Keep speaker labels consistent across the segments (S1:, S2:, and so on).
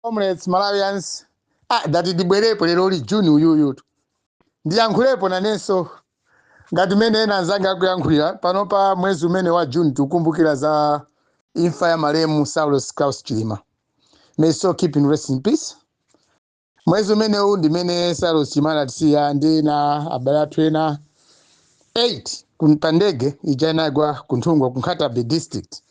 S1: Comrades, Malawians, ndati ndibwerepo lero li June uyuyutu, ndiyankhulepo nanenso ngati mmene ena anzanga akuyankhulira. Pano pa mwezi umene wa June tikukumbukira za imfa ya malemu Saulos Klaus Chilima. May soul keep in rest in peace. Mwezi umenewu ndimene Saulos Chilima anatisiya ndi na abale athu ena 8 pa ndege ija inagwa ku Nthungwa, ku Nkhata Bay district.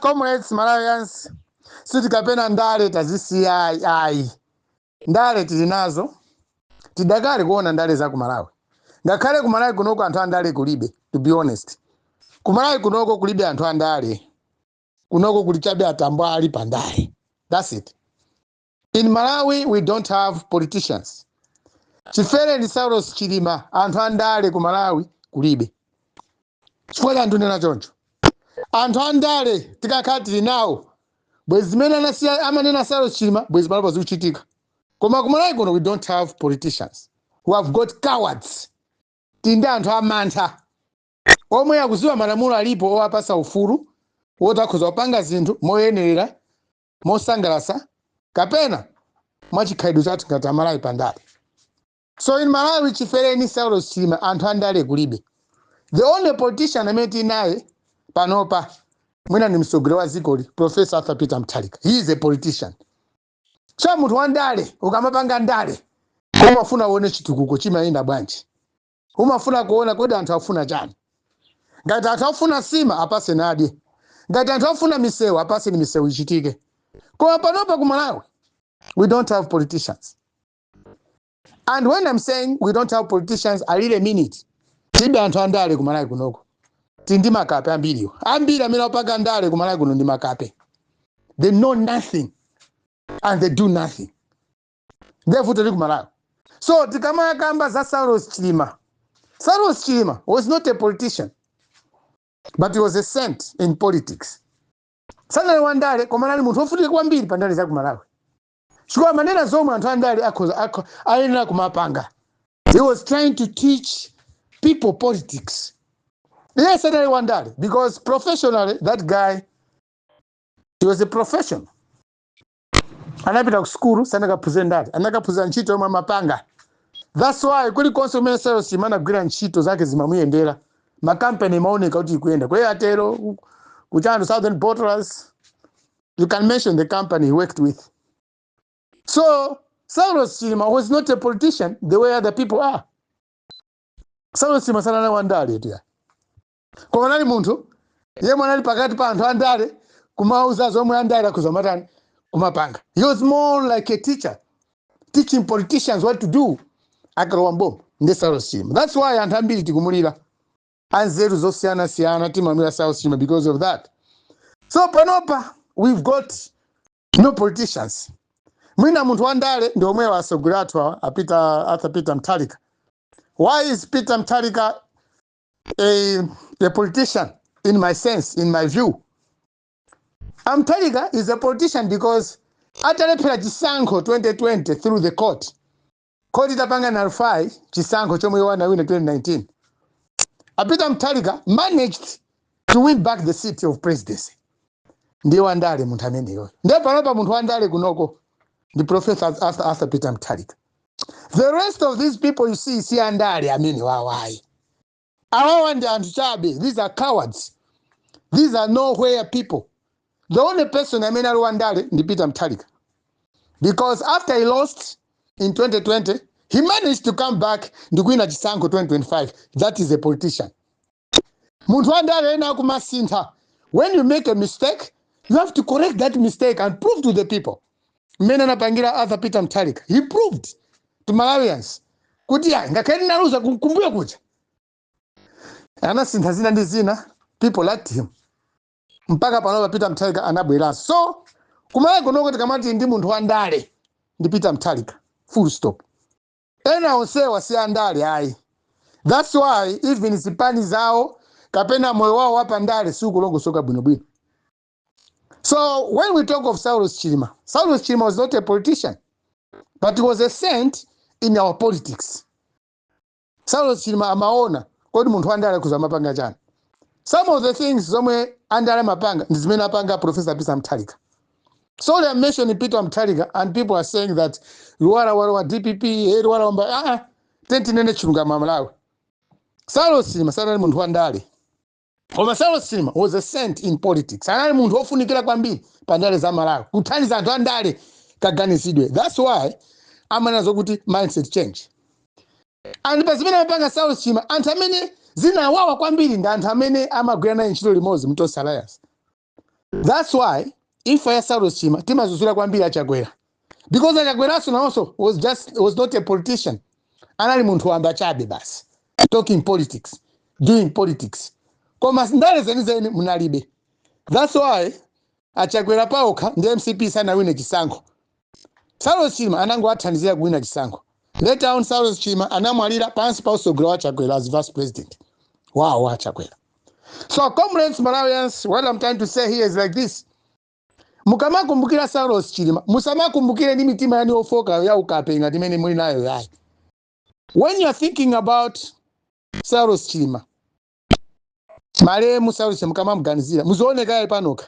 S1: Comrades, Malawians, sitikapena ndale tazisiya, ayi, ayi. Ndale tili nazo, tidakali kuona ndale za ku Malawi. Ngakhale ku Malawi kunoko anthu andale kulibe. To be honest, ku Malawi kunoko kulibe anthu andale. Kunoko kuli chabe atambwali pa ndale, that's it. In Malawi we don't have politicians. Chifere Saulos Chilima, anthu andale ku Malawi kulibe. Chifukwa cha ndunena choncho, anthu andale tikakhala tili nawo, bwezi zimene anasiya amanena Saulos Chilima bwezi panopa zikuchitika. Koma ku Malawi kuno we don't have politicians, we have got cowards. Tili ndi anthu amantha omwe akuziwa malamulo alipo owapasa ufulu woti akhoza kupanga zinthu moyenerera, mosangalasa kapena mwachikhalidwe chathu ngati Amalawi pandale. So in Malawi, chifereni Saulos Chilima, anthu andale kulibe. The only politician amene tili naye panopa mwina ndi mtsogoleri wa dzikoli, Professor Arthur Peter Mutharika. He is a politician. So munthu wa ndale, ukamapanga ndale umafuna uone chitukuko chimayenda bwanji, umafuna kuona kodi anthu afuna chani. Ngati anthu afuna sima, apase nadye. Ngati anthu afuna misewu, apase ni misewu ichitike. Koma panopa ku Malawi we don't have politicians. And when I'm saying we don't have politicians, I really mean it. Tilibe anthu andale ku Malawi kunoko. Tili ndi makape ambiriwo. Ambiri amene apanga ndale ku Malawi kuno ndi makape. They know nothing and they do nothing. Ndiye vuto lili ku Malawi. So tikamakamba za Saulos Chilima, Saulos Chilima was not a politician, but he was a saint in politics. Sanali wandale, koma anali munthu wofunika kwambiri pa ndale za ku Malawi, chifukwa amanena zomwe anthu andale ayenera kumapanga. He was trying to teach people politics. Yes, anali wandale because professionally that guy, he was a professional. Anapita ku sukulu, sanakaphunzire ndale, anakaphunzira ntchito yomwe amapanga. That's why kulikonse kumene Saulos Chilima anagwira ntchito zake zimamuyendera, makampani imaoneka kuti ikuyenda. Ku Airtel, kuchando Southern Bottlers, you can mention the company he worked with. So Saulos Chilima was not a politician the way other people are. Saulos Chilima sanali wandale tu ya, koma anali munthu yemwe anali pakati pa anthu andale kumauza zomwe andale akhuza matani kumapanga. He was more like a teacher teaching politicians what to do akalowa mboma. Ndi Saulos Chilima. That's why anthu ambiri tikumulira, anzeru zosiyanasiyana timamulira Saulos Chilima because of that. So panopa we've got no politicians. Mwina munthu wandale ndi omwe wasogolera athu awa, apita Arthur Peter Mutharika. Why is Peter Mutharika a politician in my sense, in my view? Mutharika is a politician because atalephera chisankho 2020 through the court, court itapanga nullify chisankho chomwe iwo anawina 2019, a Peter Mutharika managed to win back the seat of presidency. Ndiye wandale munthu ameneyo. Ndiye panopa munthu wandale kunoko ndi Professor Arthur Peter Mutharika. The rest of these people you see si andale amene wawayi. Awawa ndi anthu chabe. These are cowards, these are nowhere people. The only person amene ali wandale ndi Peter Mutharika, because after he lost in 2020, he managed to come back ndikuwina chisankho 2025. That is a politician. Munthu wandale ena akumasintha. When you make a mistake, you have to correct that mistake and prove to the people, mmene anapangira Arthur Peter Mutharika. He proved to Malawians kuti ya, ngakhale ndinaluza kumbuyo kuja, anasintha zina ndi zina. People liked him mpaka panopa Peter Mutharika anabweranso. So kumalawi kunoko tikamati ndi munthu wandale ndi Peter Mutharika, full stop. Ena onsewa si andale ayi. That's why even zipani zawo kapena moyo wawo wapandale siukulongosoka bwinobwino. So when we talk of Saulos Chilima, Saulos Chilima was not a politician, but he was a saint in our politics. Saulos Chilima amaona kodi munthu wandale kuza mapanga chani. Some of the things zomwe andale amapanga ndi zimene apanga Professor Peter Mutharika. Sorry, I'm mentioning Peter Mutharika and people are saying that Lwara wa DPP, Lwara wamba. Ah, tentinene chilungamo Malawi. Saulos Chilima sanali munthu wandale. Koma Saulos Chilima was a saint in politics. Anali munthu wofunikira kwambiri pa ndale za Malawi. Kuthandiza anthu andale kaganizidwe. That's why amanena zokuti mindset change. And pa zimene amapanga Saulos Chilima, anthu amene zinawawa kwambiri ndi anthu amene amagwira naye ntchito limodzi mu Tonse Alliance. That's why imfa ya Saulos Chilima timazuzula kwambiri Achakwera. Because Achakweraso nawonso was not a politician. Anali munthu wamba chabe basi. Talking politics, doing politics. Koma ndale zenizeni munalibe. That's why Achakwera paokha ndi MCP sanawine chisankho. Saulos Chilima anangoathandizira kuwina chisankho. Later on, Saulos Chilima anamwalira pansi pa usogolo wa Chakwera as vice president. Wow, wa Chakwera. So comrades Malawians, what I'm trying to say here is like this. Mukamakumbukira Saulos Chilima, musamakumbukire ndi mitima yanu yofoka ya ukape ngati imene muli nayo yayi. When you are thinking about Saulos Chilima, malemu Saulos Chilima, mukamamuganizira, muzione kaye panoka.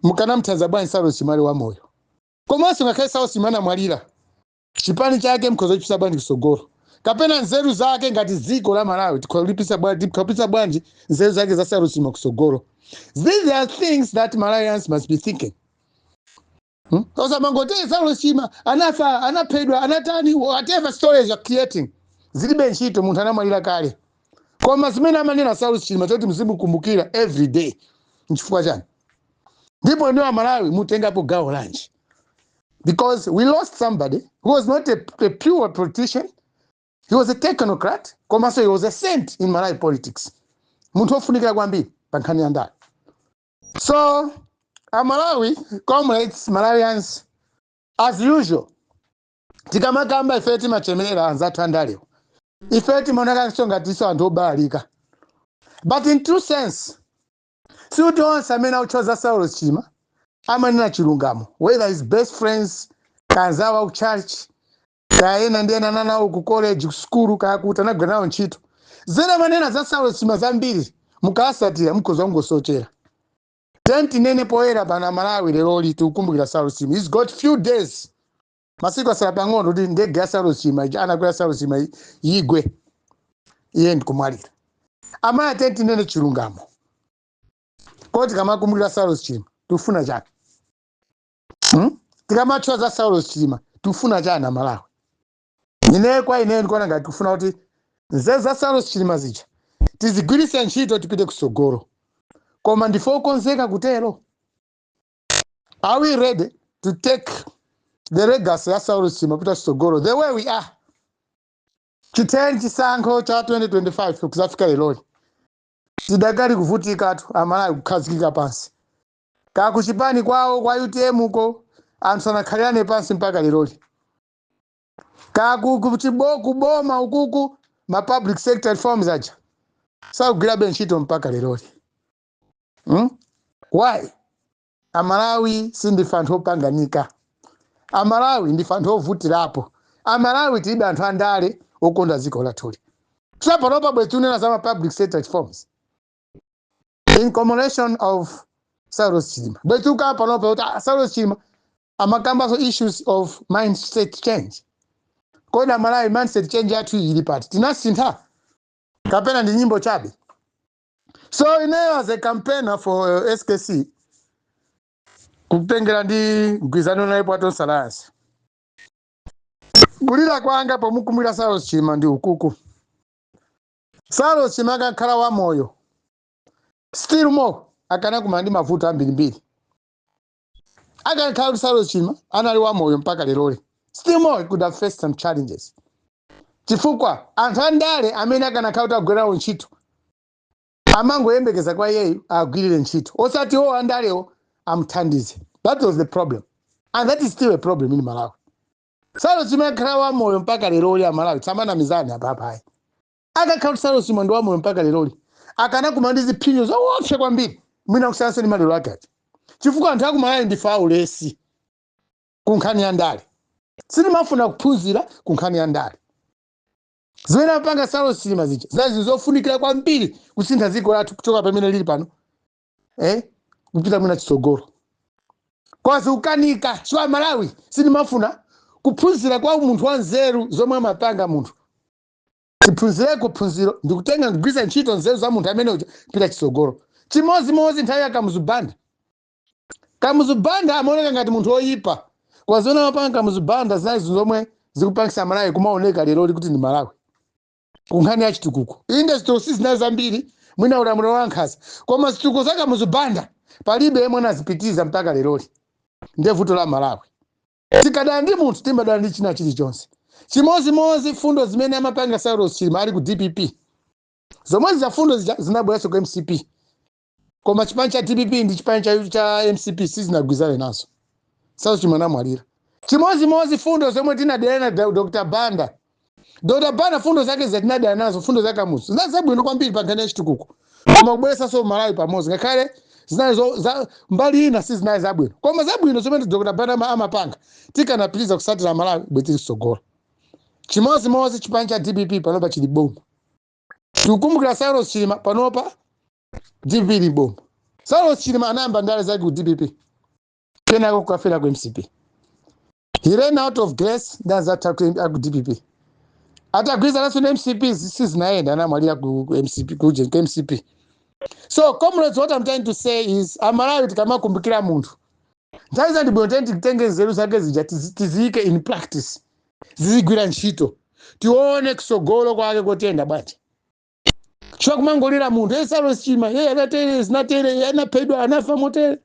S1: Mukanamthandiza bwanji Saulos Chilima ali wamoyo? Komanso ngakhale Saulos Chilima anamwalira, chipani chake mukhoza kuchipisa bwanji kusogolo? Kapena nzeru zake ngati dziko la Malawi tikholipisa bwanji, tikholipisa bwanji nzeru zake za Saulos Chilima kusogolo? These are things that Malawians must be thinking. Osamangoti Saulos Chilima anafa, anaphedwa, anatani, whatever stories you're creating. Zilibe ntchito, munthu anamwalira kale. Koma zimene amanena Saulos Chilima choti muzimukumbukira every day. Nchifukwa chani? Ndipo ndiwo Malawi mutengapo gawo lanji. Because we lost somebody who was not a pure politician. He was a technocrat. Komanso he was a saint in Malawi politics. Munthu wofunikira kwambiri pa nkhani ya ndale. So, Amalawi, comrades, Malawians, as usual, tikamakamba ife timachemerera anzathu andalewo. Ife timaonekanso ngatiso anthu obalalika. But in true sense, sikuti onse amene akutchula Saulos Chilima amanena chilungamo, whether his best friends, kanzawo ku church, kaya ena ndi ena nanawo ku college, ku school, kaya kuti anagwira nawo ntchito. Zene amanena za Saulos Chilima zambiri, mukasatira mukhoza kungosochera. Tinene poyera pana Malawi, leroli tikukumbukira Saulos Chilima. He's got few days, masiku asala pang'ono kuti ndege ya Saulos Chilima ija anakwera Saulos Chilima igwe, iye ndikumwalira. Amaya, tinene chilungamo koti tikamakumbukira Saulos Chilima tikufuna chani? Tikamatchula za Saulos Chilima tikufuna chani, Amalawi? Ine kwa ineyo ndikuona ngati tikufuna kuti nzeru za Saulos Chilima zija tizigwiritse ntchito, tipite kusogolo. Koma ndife okonzeka kutero? Are we ready to take the legacy ya Saulos Chilima kupita kusogolo the way we are? Chiteni chisankho cha 2025 kuzafika leroli, tidakali kuvutikatu Amalawi kukhazikika pansi. Kakuchipani kwawo kwa UTM uko anthu sanakhalirane pansi mpaka leroli. Kuboma ukuku ma public sector reforms aja sakugwirabe ntchito mpaka leroli. Why? Amalawi sindife anthu opanganika. Amalawi ndife anthu ovutirapo. Amalawi tilibe anthu andale okonda dziko lathuli. Panopa bwe tunena za ma public sector reforms in commemoration of Saulos Chilima. Bwetuka panopa kuti Saulos Chilima amakambaso issues of mindset change. Kodi Amalawi, mindset change yathu ili pati? Tinasintha kapena ndi nyimbo chabe? So ineyo as a campaigner for SKC, kutengera ndi mgwirizano nalipo Tonse Alliance, kulira kwanga pomukumbukira Saulos Chilima ndi ukuku. Saulos Chilima akakhala wamoyo, still more akanakumana ndi mavuto ambirimbiri. Akanakhala kuti Saulos Chilima anali wamoyo mpaka leroli, still more he could have faced some challenges, chifukwa anthu andale amene akanakhala kuti agwirawo ntchito amangoyembekeza kwa iyeyo agwirire ntchito, osati iwo andalewo amuthandize. That was the problem and that is still a problem in Malawi. Saulos Chilima akakhala wamoyo mpaka leroli, Amalawi, tsamanamizani apapayi, akakhala kuti Saulos Chilima ndi wamoyo mpaka leroli, akanakumana ndi ziphinjo zoopsa kwambiri, mwina kusiyananso ndi malero ake aja, chifukwa anthu akumalawi ndife aulesi ku nkhani ya ndale. Sitimafuna kuphunzira ku nkhani ya ndale. Zimene amapanga Saulos Chilima zija zinali zofunikira kwambiri kusintha dziko lathu kuchoka pamene lili pano, kupita mwina chitsogolo. Kwazi ukanika siwa Malawi. Sindimafuna kuphunzira kwa munthu wanzeru zomwe amapanga munthu. Tiphunzireko phunziro ndikutenga kugwiritsa ntchito nzeru za munthu amene uja pita chitsogolo. Chimozimozi nthawi ya Kamuzu Banda. Kamuzu Banda amaoneka ngati munthu woyipa. Kwaziona amapanga Kamuzu Banda zinali zinthu zomwe zikupangisa Malawi kumaoneka lero kuti ndi Malawi kunkhani ya chitukuko. Inde, zitukuko sizinali zambiri, mwina ulamuliro wa nkhanza, koma zitukuko za Kamuzu Banda palibe yemwe anazipitiza mpaka leroli. Ndiye vuto la Malawi, tikadana ndi munthu timadana ndi china chilichonse. Chimozimozi fundo zimene amapanga Saulos Chilima ali ku DPP, zomwe za fundo zija zinabweranso ku MCP, koma chipani cha DPP ndi chipani cha MCP sizinagwizane nazo. Saulos Chilima anamwalira. Chimozimozi fundo zomwe tinadana na Dr Banda. Dr Banda fundo zake zatinadana nazo, fundo za Kamuzu zinali zabwino kwambiri pa nkhani ya chitukuko, koma kubweresanso Malawi pamodzi, ngakhale zinali za mbali ina sizinali zabwino, koma zabwino zomwe Dr Banda amapanga tikanapitiriza kusatira, Malawi bwetiri tsogolo. Chimozimozi chipani cha DPP panopa chili boma. Tikukumbukira Saulos Chilima, panopa DPP ili boma. Saulos Chilima anayamba ndale zake ku DPP, kenako kukafera ku MCP. He ran out of grace ndi anzathu aku DPP. Atagwirizananso ndi MCP sizinayenda, anamwalira ku MCP, ku MCP. So comrades, what I'm trying to say is, Amalawi, tikamakumbukira munthu nthawi zandi bwino teni titenge nzeru zake zija tiziyike in practice, zizigwira ntchito, tione kusogolo kwake kotenda bwanji. Chifukwa kumangolira munthu, "Hey, Saulos Chilima, hey, anatere, zinatere, anaphedwa, anafa motere."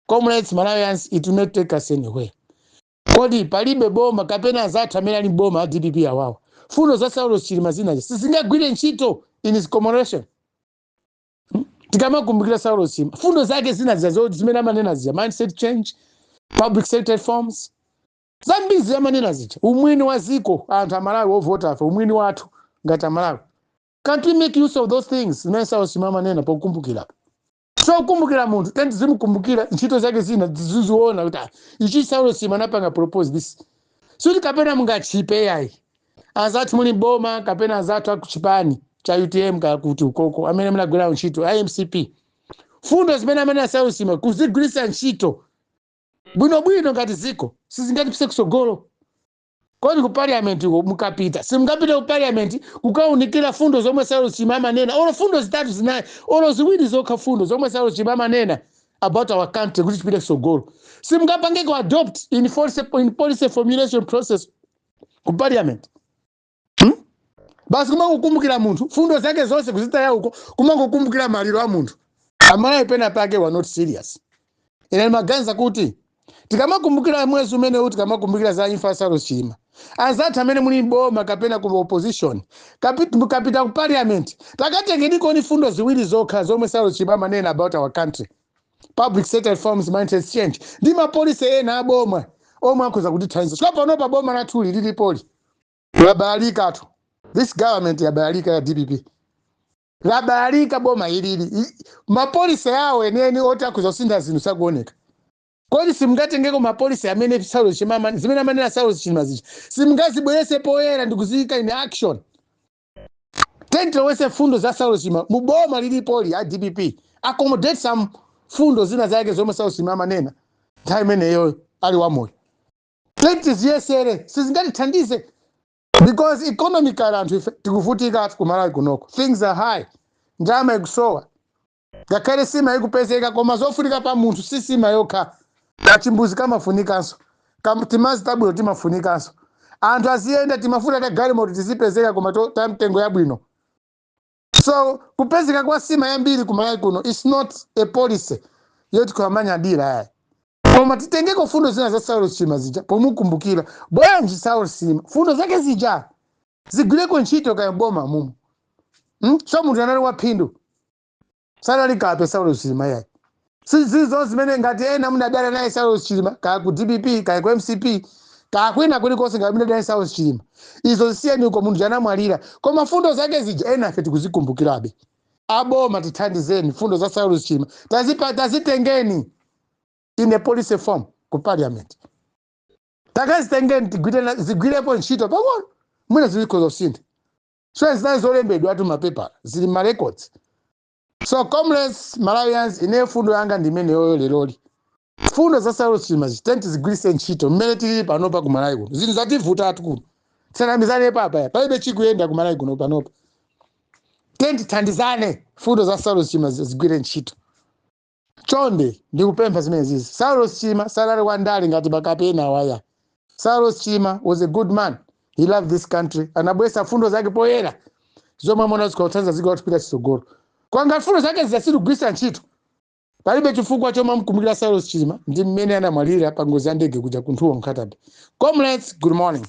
S1: Comrades, Malawians, it will not take us anywhere. Kodi palibe boma kapena azathu amene ali boma a DPP awawa, fundo za Saulos Chilima zinazi sizingagwire ntchito in his commemoration? Tikamakumbukira Saulos Chilima, fundo zake zina zija zimene amanena zija, mindset change, public sector reforms, zambiri ziyamanena zija, umwini wa ziko, anthu Amalawi ovota afe, umwini wathu ngati Amalawi, can't we make use of those things zimene Saulos Chilima amanena pokumbukira? So kukumbukira munthu tendi zimukumbukira ntchito zake zina, ziziona kuti, ah, ichi Saulos Chilima anapanga propose this. Suti kapena mungachipe yayi, azathu muli boma kapena azathu akuchipani cha UTM kakuti ukoko amene munagwira ntchito iMCP, fundo zimene amene aSaulos Chilima kuzigwiritsa ntchito bwinobwino ngati ziko sizingatipise kusogolo? Kodi ku parliament uko mukapita, simungapite ku parliament kukaunikira fundo zomwe Saulos Chilima amanena, olo fundo zitatu, zinayi, olo ziwiri zokha, fundo zomwe Saulos Chilima amanena about our country kuti chipite kusogolo, simungapangeko adopt in policy formulation process ku parliament? Basi kumangokumbukira munthu, fundo zake zonse kuzitaya uko, kumangokumbukira maliro a munthu. Amalawi pena pake were not serious. Ine ndimaganiza kuti tikamakumbukira mwezi umenewu, tikamakumbukira za imfa ya Saulos Chilima, anzathu amene muli boma kapena ku opposition, mukapita ku parliament, takatengenikoni fundo ziwiri zokha zomwe Saulos Chilima amanena about our country, public sector reforms, mindset change ndi mapolicy ena aboma omwe akhoza kutithandiza. Chifukwa panopa boma lathuli lilipoli labalalika. This government yabalalika ya DPP, labalalika boma ilili. Mapolicy yawo enieni oti akhoza kusintha zinthu sakuoneka. Kodi simungatengeko mapolicy amene Saulos Chilima, zimene amanena Saulos Chilima zija, simungazibwerese poyera ndi kuziyika in action? Tentilowese fundo za Saulos Chilima muboma lilipoli a DPP, accommodate some fundo zina zake zomwe Saulos Chilima amanena nthawi imeneyo ali wamoyo. Tentiziyesere, sizingatithandize? Because economically anthu ife tikuvutika kumalawi kunoko. Things are high, ndalama ikusowa, ngakhale sima ikupezeka, koma zofunika pa munthu si sima yokha. Kachimbuzi kamafunikanso, timazi tabwino timafunikanso, anthu aziyenda, timafuta ta galimoto tizipezeka, koma ta mtengo yabwino. So kupezeka kwa sima yambiri kumalawi kuno is not a policy yoti kuamanyadira yayi, koma titengeko fundo zina za Saulos Chilima zija pomukumbukira. Bwanji Saulos Chilima fundo zake zija zigwireko ntchito kaya boma mumo? So munthu anali waphindu, sanali kape Saulos Chilima yayi. Sizizo zimene ngati ena munadana naye Saulos Chilima, kaya ku DPP, kaya ku MCP, kaya kwina kulikonse, ngati munadana naye Saulos Chilima, izo zisiyeni uko, munthu anamwalira, koma fundo zake zija ena afe tikuzikumbukirabe. Aboma, tithandizeni, fundo za Saulos Chilima tazitengeni in a policy form ku parliament, takazitengeni zigwirepo ntchito pang'ono, mwina zilikhoza kusintha. So zinali zolembedwa atu mapepala, zili ma records. So comrades, Malawians, ine fundo yanga ndi imeneyoyo leroli. Fundo za Saulos Chilima tiyeni tizigwiritse ntchito mmene tilili panopa kumalawi kuno. Zinthu zativutatu kuno, tisanamizane papa ya palibe chikuyenda kumalawi kuno panopa. Tiyeni tithandizane, fundo za Saulos Chilima zigwire ntchito. Chonde, ndikupempha zimene zizi. Saulos Chilima sanali wandale ngati makapena waya. Saulos Chilima was a good man. He loved this country. Anabwesa fundo zake poyera zomwe amona zikuthandiza dziko lathu kupita chitsogolo. Kwanga fundo zake zidzasigwisa ntchito, palibe chifukwa chomwe amkumbukira Saulos Chilima ndi mmene anamwalira pa ngozi ya ndege kuja kunthuwo Nkhata Bay. Comrades, good morning.